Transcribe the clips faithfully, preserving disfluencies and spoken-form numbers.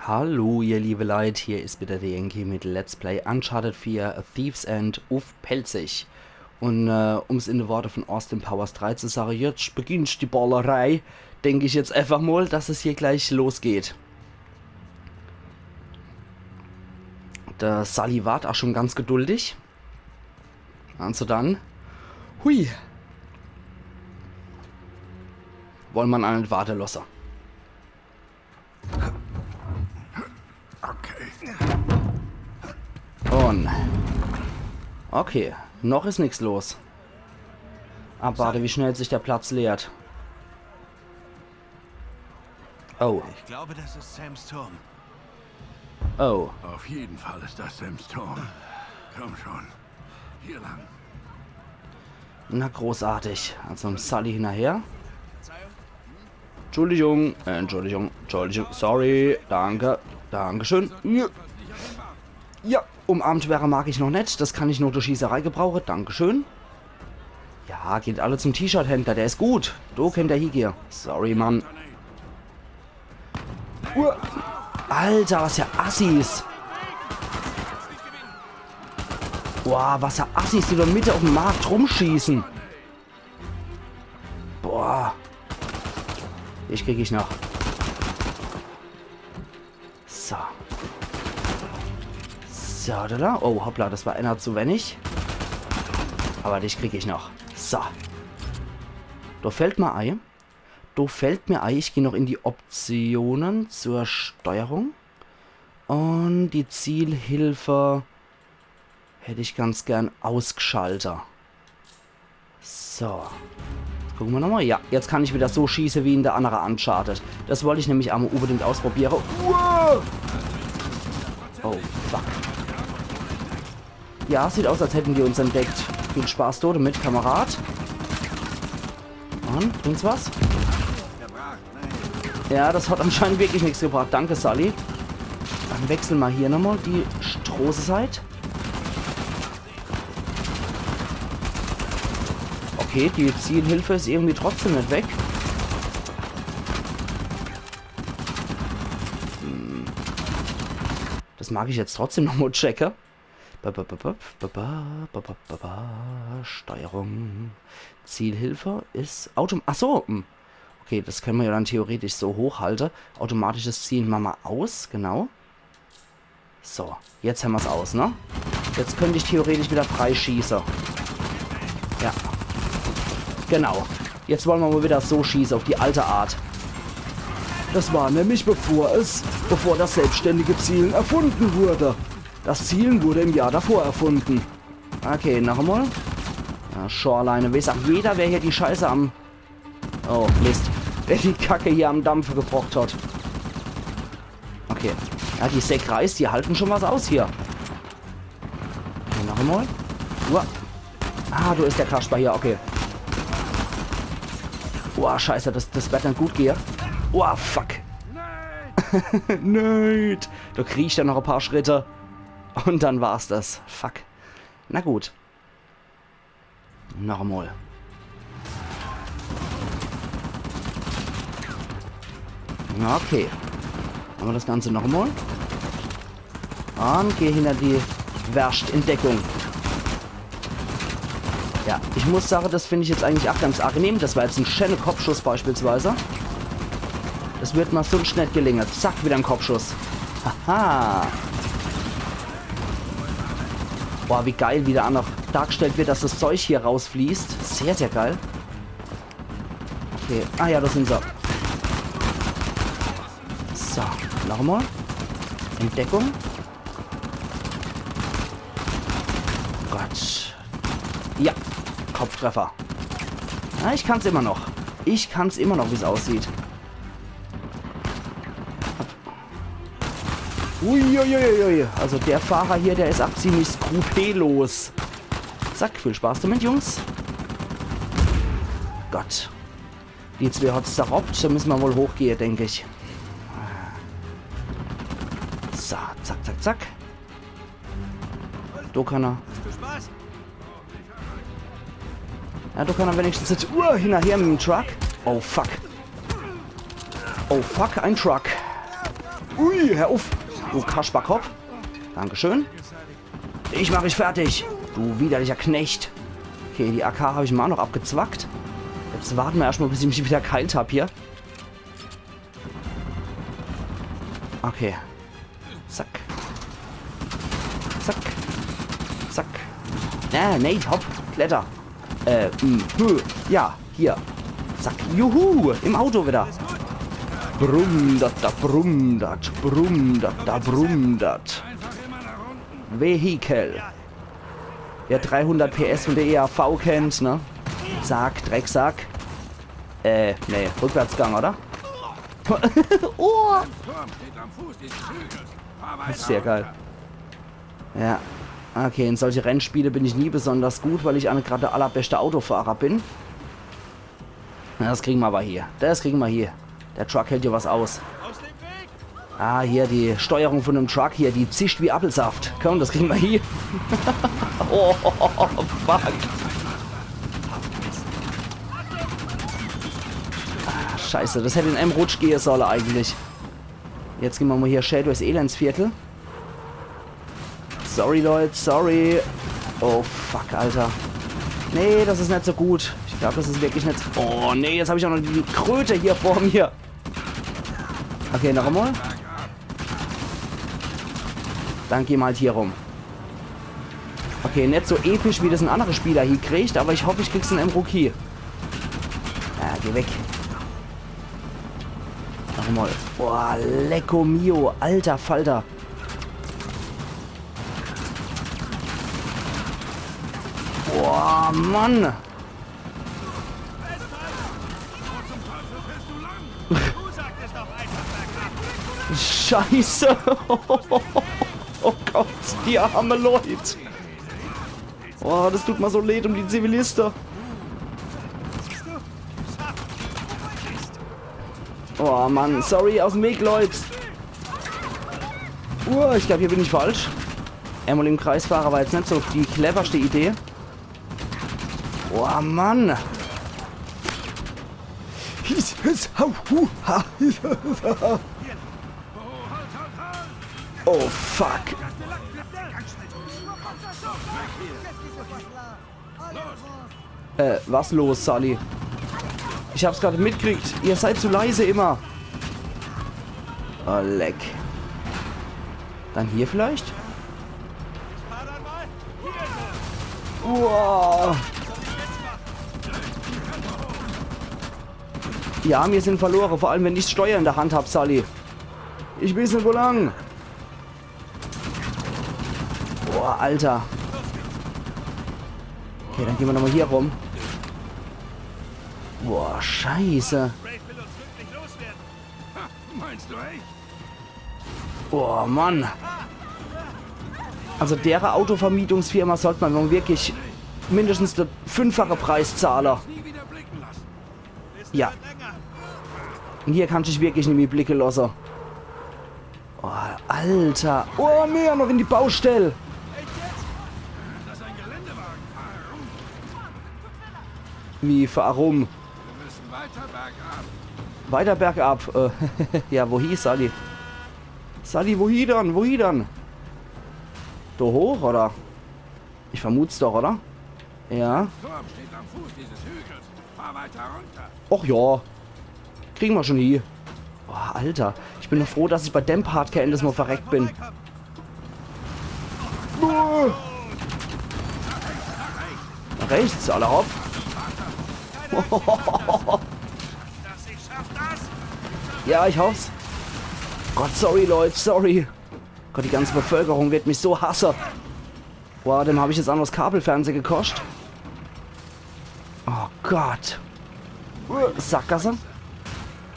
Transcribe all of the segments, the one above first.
Hallo, ihr liebe Leit, hier is wieder der Yankee mit Let's Play Uncharted vier, A Thief's End uff Pälzisch. Un äh, um's in de Worte von Austin Powers drei zu sage, jetzt beginnt die Ballerei, denk ich jetzt einfach mal, dass es hier gleich losgeht. Der Sully wart auch schon ganz geduldig. Also dann, hui. Wolle mer en net warte losse. Okay. Un. Okay, noch is nix los. Abwarte, wie schnell sich der Platz leert. Oh, Ich glaube, das ist Sams Turm. oh. Auf jeden Fall ist das Sams Turm. Komm schon. Hier lang. Na großartig. Also dem Sully hinnerher. Entschuldigung, äh, Entschuldigung, Entschuldigung, sorry, danke, dankeschön. Ja. Ja, umarmt werre mag ich noch net, das kann ich noch durch Schießerei gebrauche, dankeschön. Ja, geht alle zum T-Shirt-Händler, der is gut. Do kennt er hiegehe. Sorry, Mann. Uah. Alter, was für Assis. Boah, was für Assis, die do mitte uffm Markt rumschieße. Boah. Dich krieg ich noch. So. So, do, do. Oh, hoppla, das war enner zu wenig. Aber dich krieg ich noch. So. Do fällt mer ei. Do fällt mer ei, ich geh noch in die Optionen zur Steuerung. Un die Zielhilfe hätt ich ganz gern ausgschalte. So. Jetzt gucke mer nochmal. Ja, jetzt kann ich wieder so schieße wie in der annere Uncharted. Das wollt ich nämlich emol unbedingt ausprobiere. Uah! Oh, fuck. Ja, sieht aus, als hätten die uns entdeckt. Viel Spaß do demit, Kamerad. Mann, bringt's was? Ja, das hat anscheinend wirklich nix gebracht. Danke, Sully. Dann wechsle mer hier nochmal die Stroßeseit. Okay, die Zielhilfe is irgendwie trotzdem net weg. Hm. Das mag ich jetzt trotzdem nochmal checke. Ba, ba, ba. Steuerung. Zielhilfe is Autom... Ach so. Hm. Okay, das könne mer ja dann theoretisch so hochhalte. Automatisches Zielen mache mer aus, genau. So, jetzt hämmer's aus, ne? Jetzt könnt ich theoretisch wieder frei schieße. Ja. Genau. Jetzt wolle mer mal wieder so schieße, auf die alte Art. Das war nämlich bevor es, bevor das selbstständige Zielen erfunden wurde. Das Zielen wurde im Jahr davor erfunden. Okay, noch einmal. Ja, Shoreline. Weiß auch jeder, wer hier die Scheiße am... Oh, Mist. Wer die Kacke hier am Dampfe gebrockt hat. Okay. Ja, die Säck Reis, die halten schon was aus hier. Okay, noch einmal. Uah. Ah, do is der Kasper hier, okay. Uah, scheiße, das, das werd dann gut gehe. Uah, fuck. Nate. Do krieg ich dann noch e paar Schritte. Und dann war's das. Fuck. Na gut. Noch einmal. Okay. Mache mer das Ganze noch einmal. Und geh hinter die Werst in Deckung. Ja, ich muss sage, das find ich jetzt eigentlich auch ganz angenehm. Das war jetzt en schöner Kopfschuss beispielsweise. Das wird mer sonst net gelinge. Zack, wieder en Kopfschuss. Haha. Boah, wie geil, wie da auch noch dargestellt wird, dass das Zeug hier rausfließt. Sehr, sehr geil. Okay. Ah ja, das sind sie. So, noch einmal. In Deckung. Gott. Ja, Kopftreffer. Ja, ich kann's immer noch. Ich kann's immer noch, wie's aussieht. Uiuiuiui. Also der Fahrer hier, der is auch ziemlich skrupellos. Zack, viel Spaß damit, Jungs. Gott. Die zwei hat's zerroppt, da müsse mer wohl hochgehe, denk ich. So, zack, zack, zack. Do kann er. Ja, do kann er wenigstens jetzt, uh, hinnerher mit dem Truck. Oh, fuck. Oh, fuck, ein Truck. Ui, hör uff, du Kasperkopp. Dankeschön. Ich mach dich fertig, du widerlicher Knecht. Okay, die A K hab ich ma noch abgezwackt. Jetzt warten ma erscht ma, bis ich mich wieder geheilt hab hier. Okay. Zack. Zack. Zack. Ja, Nate, hopp, kletter. Äh, hm, hö, ja, hier. Zack. Juhu, im Auto wieder. Brumm, dat, da, brumm, dat, brumm, dat, da, brumm, dat. Vehikel. Wer dreihundert P S von der E A V kennt, ne? Sack, Drecksack. Äh, nee, Rückwärtsgang, oder? Oh! Sehr geil. Ja. Okay, in solche Rennspiele bin ich nie besonders gut, weil ich aa net grad der allerbeste Autofahrer bin. Na, das kriegen ma aber hier. Das kriegen ma hier. Der Truck hält hier was aus. Ah, hier die Steuerung von dem Truck hier, die zischt wie Appelsaft. Komm, das kriegen ma hier. Oh, fuck. Ah, scheiße, das hätt in einem Rutsch gehe solle eigentlich. Jetzt gehn ma mal hier schä durchs Elendsviertel. Sorry, Leute, sorry. Oh, fuck, Alter. Nee, das is net so gut. Ich glaub, das is wirklich net so... Oh, nee, jetzt hab ich auch noch die Kröte hier vor mir. Okay, noch einmal. Dann gehn ma halt hier rum. Okay, net so episch, wie das en andere Spieler hiekriegt, aber ich hoff, ich krieg's in em Ruck hie. Ah, geh weg. Noch einmal. Boah, lecko mio. Alter Falter. Boah, Mann. Scheiße. Oh Gott, die arme Leut. Oh, das tut ma so leid um die Ziviliste. Oh Mann, sorry, aus em Weg, Leut. Oh, ich glaub, hier bin ich falsch. Einmal im Kreis fahre war jetzt net so die cleverste Idee. Oh Mann. His, his, hau, hu, ha. Oh fuck. Äh, was los, Sully? Ich hab's grad mitgekriegt. Ihr seid zu leise immer. Oh, leck. Dann hier vielleicht? Uah. Ja, mir sin verlore, vor allem wenn ich 's Steuer in der Hand hab, Sully. Ich weeß net, wo lang. Boah, Alter. Okay, dann gehn ma nochmal hier rum. Boah, scheiße. Meinst du echt? Boah, Mann. Also dere Autovermietungsfirma sollt ma nun wirklich mindestens de fünffache Preis zahle. Nie wieder blicken lassen. Ja. Un hier kannsch dich wirklich nimmi blicke losse. Oh, Alter. Oh, mir noch in die Baustell. Wie, warum? Wir müssen weiter bergab. Weiter bergab. Äh, ja, wohi, Sully? Sully, wohi dann? Wohi dann? Do hoch, oder? Ich vermut's doch, oder? Ja. Turm steht am Fuß dieses Hügels. Fahr weiter runter. Och ja. Kriegen ma schon hie. Boah, Alter. Ich bin doch froh, dass ich bei dem Part kee endesmol verreckt bin. Nach rechts, alla hopp. Ja, ich hoff's. Gott, sorry, Leut, sorry. Gott, die ganze Bevölkerung wird mich so hasse. Boah, dem hab ich jetzt auch noch 's Kabelfernseh gekoscht. Oh Gott. Uh, Sackgasse.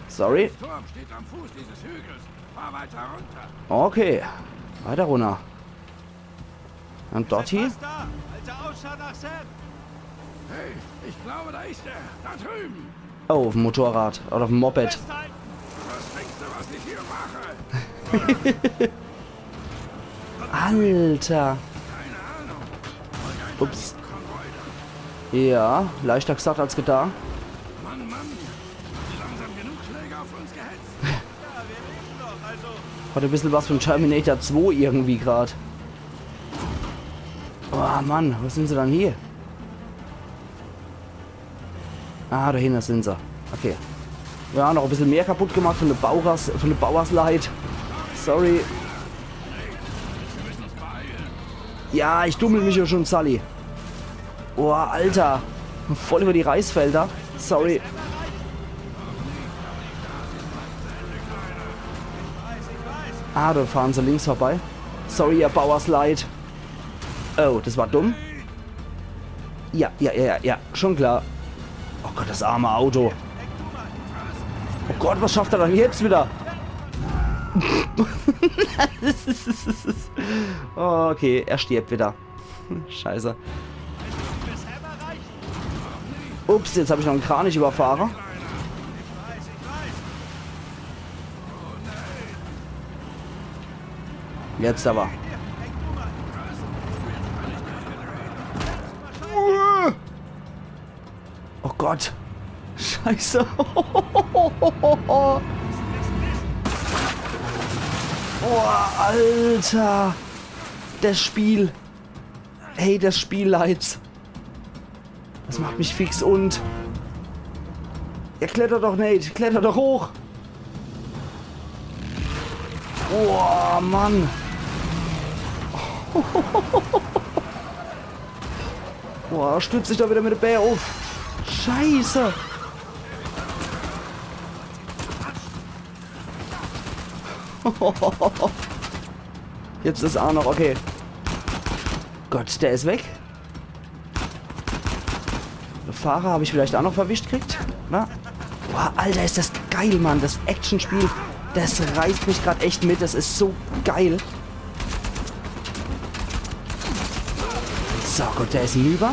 Sorry. Turm steht am Fuß dieses Hügels. Fahr weiter runter. Okay. Weiter runter. Un dort hie? Hey, ich glaube, da ist er. Da drüben. Oh, uff'm Motorrad oder uff'm Moped. Was denkst du, was ich hier mache? Alter. Ups. Ja, leichter gesagt als getan. Mann, Mann. Langsam genug Schläge auf uns gehetzt. Ja, wir leben noch, also Hat e bissel was von Terminator zwei irgendwie grad. Oh Mann, wo sin se dann hier? Ah, dahinne sin se. Okay. Ja, noch e bissel mehr kaputt gemacht von de Bauers, von de Bauersleit. Sorry. Ja, ich dummel mich ja schon, Sully. Oh, Alter. Voll über die Reisfelder. Sorry. Ah, da fahren se links vorbei. Sorry, ihr Bauersleit. Oh, das war dumm. Ja, ja, ja, ja, ja, schon klar. Oh Gott, das arme Auto. Oh Gott, was schafft er dann jetzt wieder? Okay, er stirbt wieder. Scheiße. Ups, jetzt hab ich noch en Kranich überfahre. Jetzt aber. Oh Gott. Scheiße. Boah, Alter. Das Spiel. Hey, das Spiel, Leits. Das macht mich fix und... Ja, kletter doch, Nate. Kletter doch hoch. Boah, Mann. Boah, stützt sich da wieder mit de Bää auf. Scheiße. Jetzt is er noch, okay. Gott, der is weg. De Fahrer hab ich vielleicht auch noch verwischt kriegt, ne? Boah, Alter, is das geil, Mann. Das Actionspiel, das reißt mich grad echt mit. Das is so geil. So, gut, der is hinüber.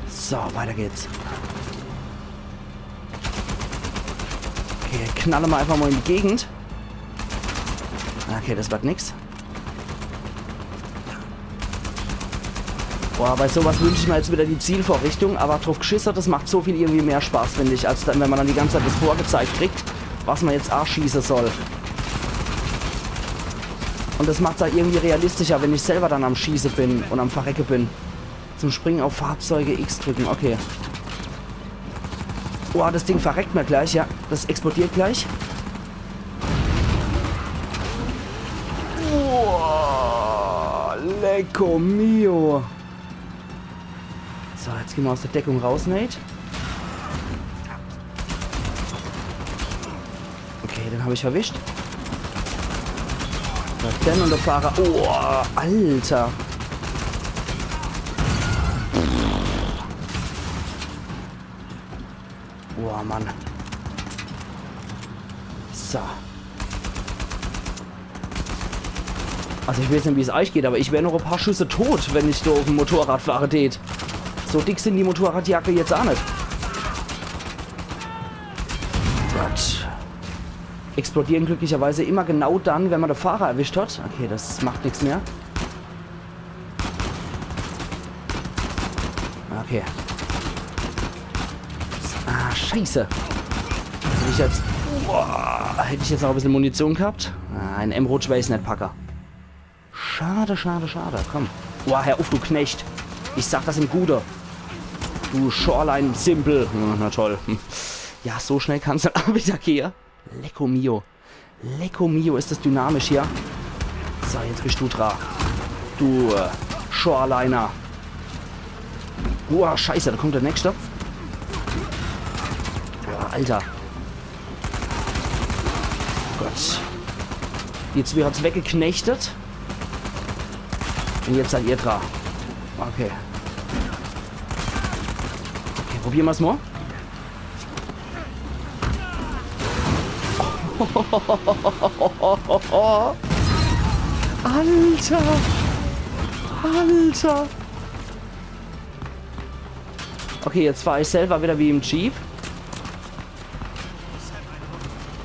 So, weiter geht's. Okay, knalle mer einfach mal in die Gegend. Okay, das wird nix. Boah, bei sowas wünsch ich mir jetzt wieder die Zielvorrichtung, aber drauf geschissen, das macht so viel irgendwie mehr Spaß, find ich, als dann, wenn man dann die ganze Zeit das vorgezeigt kriegt, was man jetzt aschieße soll. Und das macht's halt irgendwie realistischer, wenn ich selber dann am Schieße bin und am Verrecke bin. Zum Springen auf Fahrzeuge X drücken, okay. Boah, das Ding verreckt mir gleich, ja. Das explodiert gleich. Boah, lecko mio. So, jetzt gehen wir aus der Deckung raus, Nate. Okay, den hab ich erwischt. Was denn? Und der Fahrer. Oh, Alter. Boah, Mann. So. Also ich weiß nicht, wie's euch geht, aber ich wär noch e paar Schüsse tot, wenn ich do uff'm Motorrad fahre tät. So dick sin die Motorradjacke jetzt auch net. Gott. Explodieren glücklicherweise immer genau dann, wenn man de Fahrer erwischt hat. Okay, das macht nix mehr. Okay. Ah, scheiße. Hätt ich jetzt... Boah, hätt ich jetzt noch e bissel Munition gehabt? Ah, en Emeraude wär ich's net packe. Schade, schade, schade. Komm. Boah, hör uff, du Knecht. Ich sag das im Gute. Du Shoreline-Simpel. Hm, na toll. Hm. Ja, so schnell kann's dann auch wieder gehen. Lecko mio. Lecko mio, is das dynamisch hier. So, jetzt bist du dra. Du, äh, Shoreliner. Boah, scheiße, da kommt der nächste. Boah, Alter. Gott. Die zwei hat's weggeknechtet. Und jetzt seid ihr dra. Okay. Okay, probieren wir's mal. Alter! Alter! Okay, jetzt fahr ich selber wieder wie im Jeep.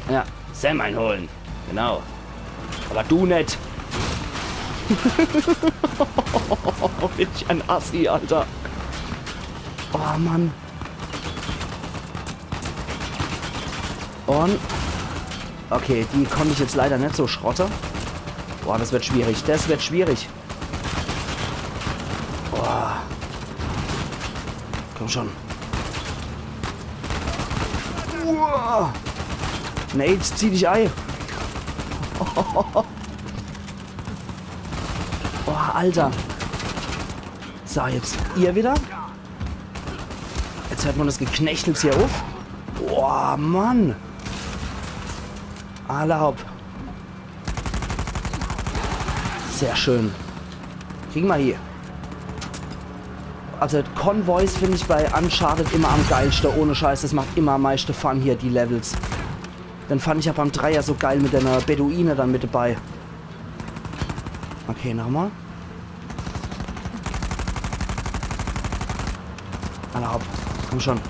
Ja, Sam einholen. Genau. Aber du net. Bin ich ein Assi, Alter. Oh, Mann. Und... Okay, die konnt ich jetzt leider net so schrotte. Boah, das wird schwierig. Das wird schwierig. Boah. Komm schon. Uah. Nate, zieh dich ei. Boah, Alter. So, jetzt ihr wieder. Jetzt hört man das Geknechtels hier auf. Boah, Mann. Alla hopp. Sehr schön. Kriegen wir hier. Also Convoys finde ich bei Uncharted immer am geilsten. Ohne Scheiß, das macht immer am meisten Fun hier, die Levels. Den fand ich ja beim Dreier so geil mit einer Beduine dann mit dabei. Okay, nochmal. Alla hopp, komm schon.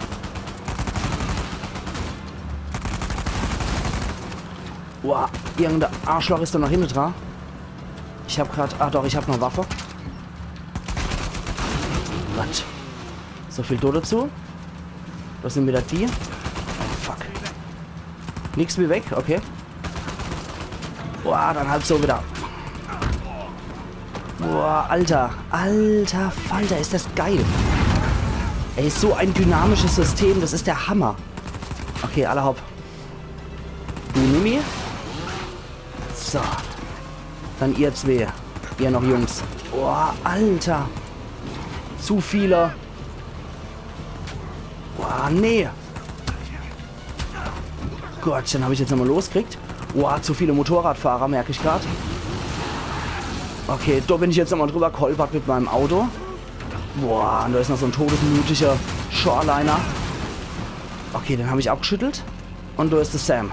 Boah, irgendein Arschloch ist da noch hinten dran. Ich hab grad, ah doch, ich hab noch Waffe. Gott. So viel dazu. Das sind wieder die. Oh, fuck. Nix wie weg, okay. Boah, dann halt so wieder. Boah, Alter. Alter Falter, ist das geil. Ey, so ein dynamisches System, das ist der Hammer. Okay, alla hopp. Du, Mimi. So. Dann ihr zwee. Ihr noch Jungs. Boah, Alter. Zu viele. Boah, nee. Gott, den hab ich jetzt nochmal loskriegt. Boah, zu viele Motorradfahrer, merk ich grad. Okay, da bin ich jetzt nochmal drüber gestolpert mit meinem Auto. Boah, und da ist noch so ein todesmutiger Shoreliner. Okay, den hab ich abgeschüttelt. Und da ist der Sam.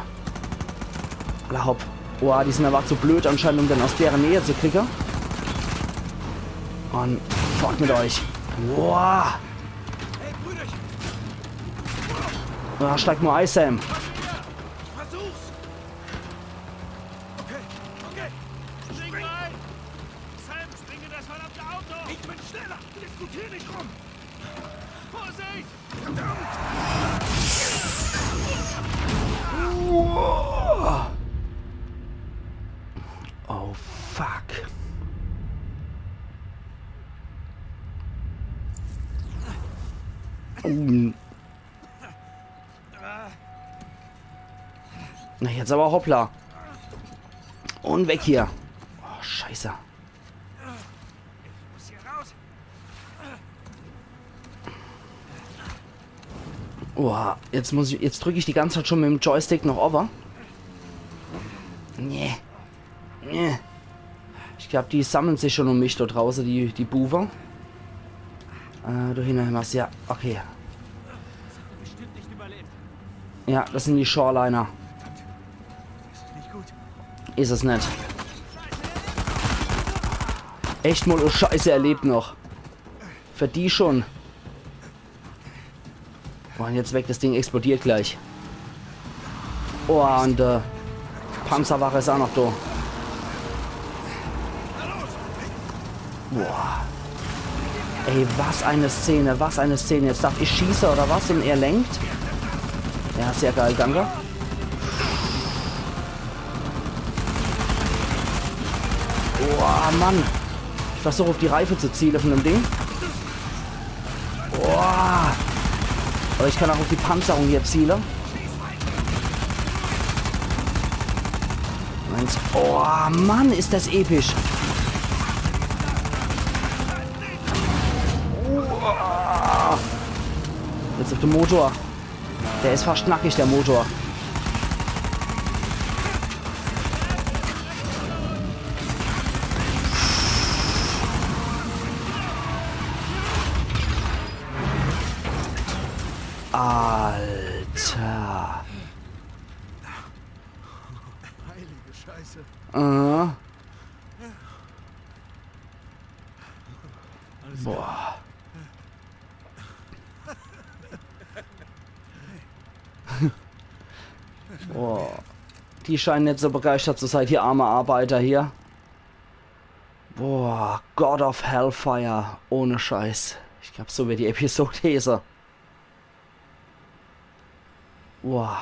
Alla hopp. Boah, die sind aber zu blöd anscheinend, um den aus deren Nähe zu kriegen. Und fort mit euch. Boah. Ja, steig mal ein, Sam. Versuch's! Okay, okay. Spring ein! Sam, spring in das verdammte Auto! Ich bin schneller! Diskutier nicht rum! Vorsicht! Verdammt! Oh, fuck. Oh. Na, jetzt aber hoppla. Und weg hier. Oh, scheiße. Muss hier raus! Boah, jetzt muss ich, jetzt drück ich die ganze Zeit schon mit dem Joystick noch over. Nee. Nee. Ich glaub, die sammeln sich schon um mich da draußen, die, die Buwe. Äh, da hinten was, ja, okay. Bestimmt nicht überlebt. Ja, das sind die Shoreliner. Das ist nicht gut. Is es net. Echt mal, oh Scheiße, er lebt noch. Für die schon. Boah, und jetzt weg, das Ding explodiert gleich. Oh, und äh, Panzerwache ist auch noch da. Boah. Ey, was eine Szene, was eine Szene. Jetzt darf ich schießen oder was? Und er lenkt. Ja, sehr geil, danke. Boah, Mann. Ich versuche auf die Reife zu zielen von dem Ding. Boah. Aber ich kann auch auf die Panzerung hier zielen. Eins. Oh, Mann, ist das episch. Boah. Jetzt auf den Motor. Der ist fast nackig, der Motor. Alter. Heilige Scheiße. Äh. Alles klar. Boah. Boah. Die scheinen net so begeistert zu sein, die arme Arbeiter hier. Boah, God of Hellfire. Ohne Scheiß. Ich glaub, so wird die Episode hese. Boah.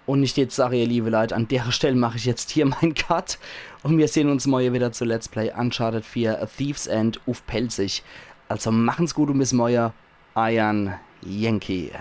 Und ich jetzt sage, ihr liebe Leute, an der Stelle mache ich jetzt hier mein Cut und wir sehen uns morgen wieder zu Let's Play Uncharted vier, A Thief's End uff Pälzisch. Also machen's gut und bis morgen, eiern Yankee.